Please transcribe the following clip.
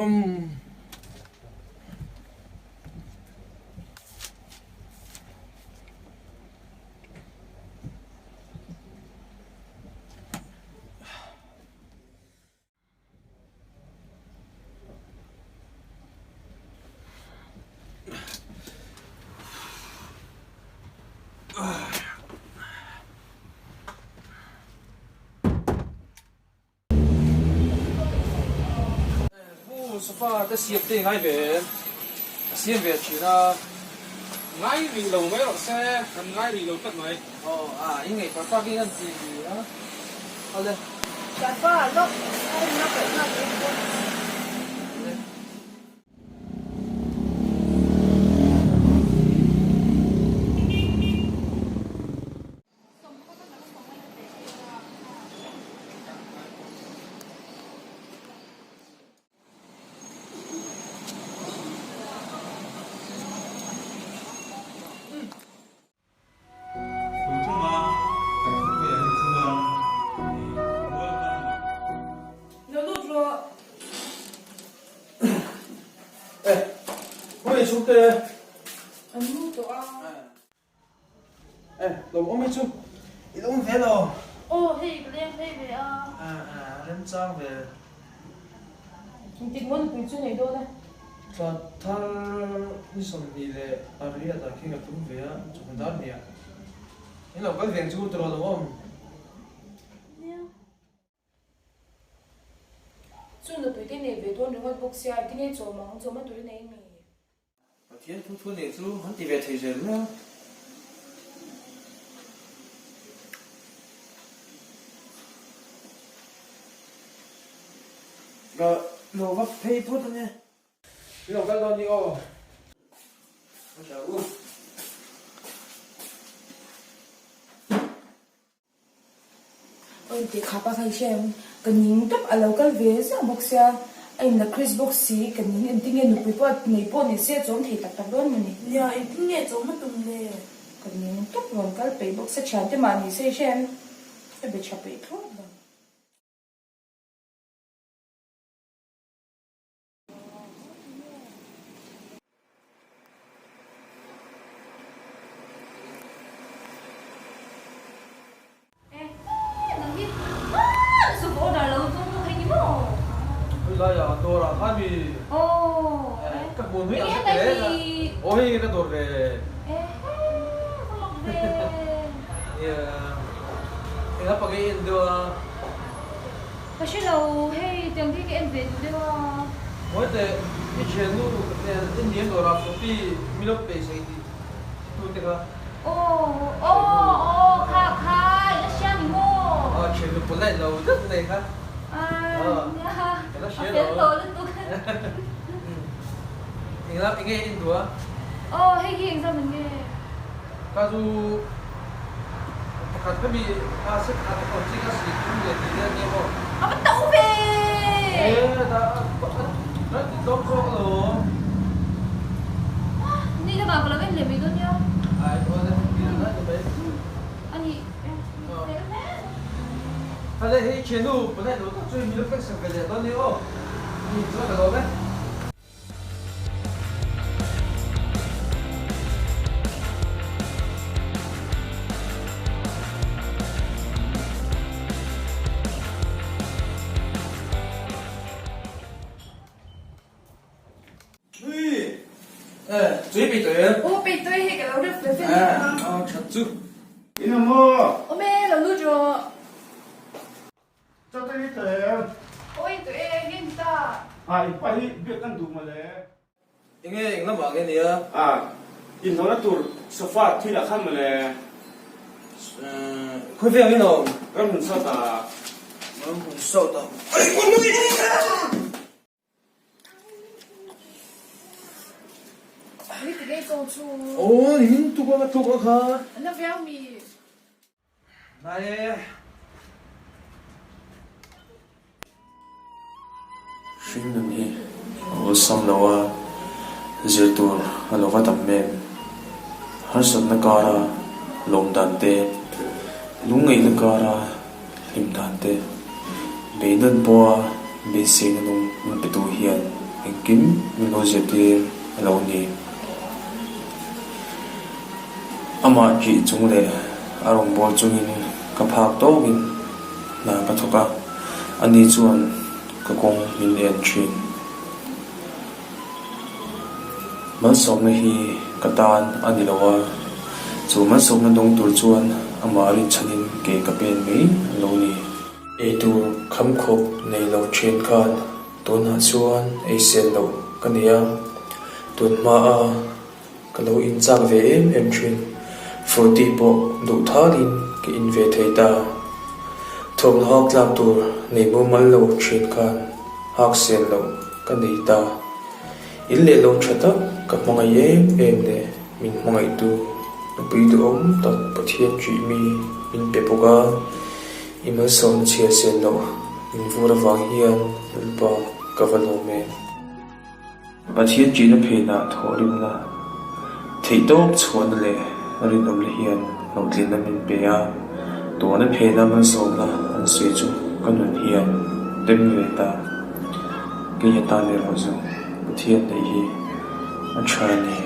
Um. Pu sofa te siam te ngai ve em? A siam ve thin a. Ngai rih lo mai rawh se, kan ngai rih lo tlat mai. Aw a, i ngaihtuah tak in an ti a, ale. Thianpa lawk a rinna kaih nghal mai ang che. Tun tuma kan thupui ah hi chuan rualban Lo lut rawh. Eh, khawngaih chhungte. An mu tawh a. Eh, lo awm hi chu i lo awm ve lo. Aw, hei ka leng phei ve a. Ah, ah, remchang ve. Engtik maw nupui chu nei dawn a? Thla thar ni 28 ah khi ka tum ve a, chawhnu dar hnih ah. In lo kal veng chu tawrh a lo awm. Nia. Chu nupui te nei ve dawn ringawt bawk sia, tinge chawm ang, chawm a tur i nei mi? Pathian thu thu nei chu an ti ve thei zel mai a. Ka lo va phei phawt a nia. I lo kal dawn ni aw. Ka hria u. Aw intih kha pa kha i hria em? Ka ning tawp a lo kal ve zeuh bawk sia, a in la Chris bawk si, ka ning engtin nge nupui pawh nei pawh ni se a chawm thei tak tak dawn mawni? Nia, engtin nge chawm a tum le? Ka ning tawp rawn kal peih bawk sia, thiante mah ni se i hria em? Ka be tha peih thlawt lo. Ka hre lo, hei tiang hi ka en ve duh deuh a. Ngawi teh, i thiannu nen i hniam dawrah Sophie min lo peih saih tih tu te kha. Aw, aw, aw, kha, kha, i la hria ni maw? Aw, thiannu polite lo deuh nei kha. Ah, nia, a fel tawh lutuk. Englam, enge i en duh a? Aw, hei hi engzam an nge? Ka zu pakhat kha mi a set khat a kawr ching a si thum leh tih vel nia maw? A va to ve! E da a ti tlawm zawk alawm. Ni lamah ka lo en leh mai dawn nia. Ai aw le ni lamah ni mai. A nih fel hle. Hale hei thiannu pahnih lo tak chu mi lo fek sak ve leh dawn nia aw. Ni chuan ka lawm e. Aw pei tui hei ka lo ref ve fel hle a. That chu. Ina maw? Awm e, lo lut rawh. Chate hi teh em? Awi tawh e, nge ni ta? Ah, in pa hi biak kan duh mawle. Enge eng lamah nge nia? Ah, inhlawhna tur sofa thil ah khan mawle. Khawi veng in awm? Ramhmun South ah. Ramhmun South ah. Aw, ni min tuk a ka tluk a kha. Na viau mi. Nai e. Hringnun hi a awlsam lo a, zir tur a lo va tam em. Harsatna kara lawm dan te, lungngaihna kara hlim dan te, beidawn pawha beiseina nung min petu hian Engkim min lo zirtir a lo ni. Amah ṭih chung leh a rawngbâwl chungin ka phâk tâwkin hna ka thawk a, ani chuan ka kawng min en ṭhin. Malsawmna hi ka tan a ni lo a, chu malsawmna dawng tur chuan amah rinchhanin ke ka pen mai a lo ni. Eitur khamkhawp nei lo ṭhin khan Tunah chuan ei sel loh ka nei a, tun hmaa ka lo in chak ve em em thin. Fruity pawh duh thalin ka in ve thei ta. Thawmhnaw hak tlak tur nei mumal lo thin khan hak sel loh ka nei ta. In leh lo tha tak ka hmangaih em em leh min hmangaihtu nupui duhawm tak Pathian ṭih mi min pe bawk a. I malsawmna chhiar sel loh min vur avang hian Lalpa ka va lawm em? Pathian ṭihna phenah thawhrimna, theihtawp chhuahna leh rinawmna hian hlawhtlinna min pe a, tuahna phena malsawmna an sawi chu ka nun hian tem ve ta. Kei atan erawh chu Pathian neih hi a ṭha a ni.